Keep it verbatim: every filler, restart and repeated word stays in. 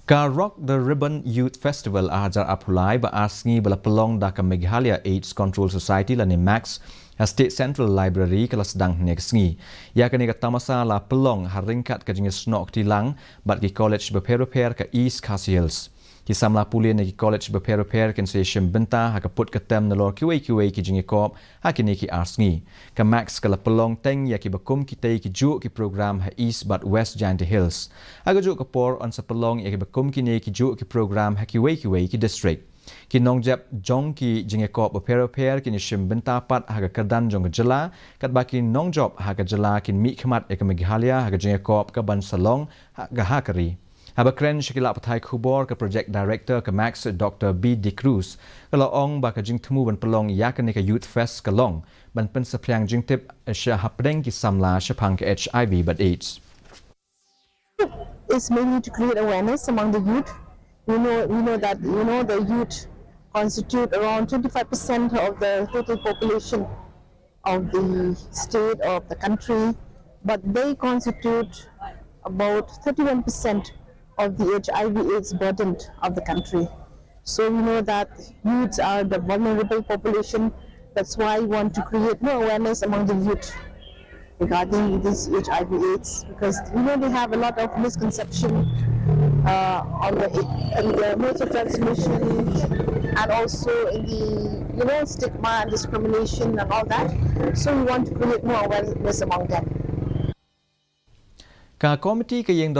Ka Rock the Ribbon Youth Festival ar hajar arphew lai ba ar sngi ba la pynlong da ka Meghalaya AIDS Control Society lane MACS ha State Central Library ka la sdang hynne ka sngi. Ïa kane ka tamasa la pynlong ha ryngkat ka jingïasnoh kti lang bad ki college bapher bapher ka East Khasi Hills. Ki samla pule na ki college bapher bapher kin sa ïashim bynta ha ka put ka tem nalor kiwei kiwei ki jingïakop ha kine ki ar sngi. Ka MACS ka la pynlong teng ïa kiba kum kitei ki juh ki program ha East bad West Jaintia Hills. Ha ka juh ka por yn sa pynlong ïa kiba kum kine ki juh ki program ha kiwei kiwei ki district. Ki nongjop jong ki jingïakop bapher bapher kin ïashim bynta pat ha ka kyrdan jong ka jylla, katba ki nongjop ha ka jylla kin mihkhmat ïa ka Meghalaya ha ka jingïakop kaban sa long ha ka, ha ka ri. Haba kren sha ki lad pathai khubor, ka Project Director ka MACS, Doctor B D'Cruz, ka la ong ba ka jingthmu ban pynlong ïa kane ka Youth Fest ka long ban pynsaphriang jingtip sha hapdeng ki samla shaphang ka HIV bad AIDS. Is mainly to create awareness among the youth. We know, we know that, you know, the youth constitute around twenty-five percent of the total population of the state, of the country, but they constitute about thirty-one percent of the HIV AIDS burden of the country. So we know that youths are the vulnerable population. That's why we want to create more awareness among the youth regarding this HIV AIDS, because, you know, they have a lot of misconception, uh, on the, in the modes of transmission, and also in the, you know, stigma and discrimination and all that. So we want to create more awareness among them. Ka komiti ka ïing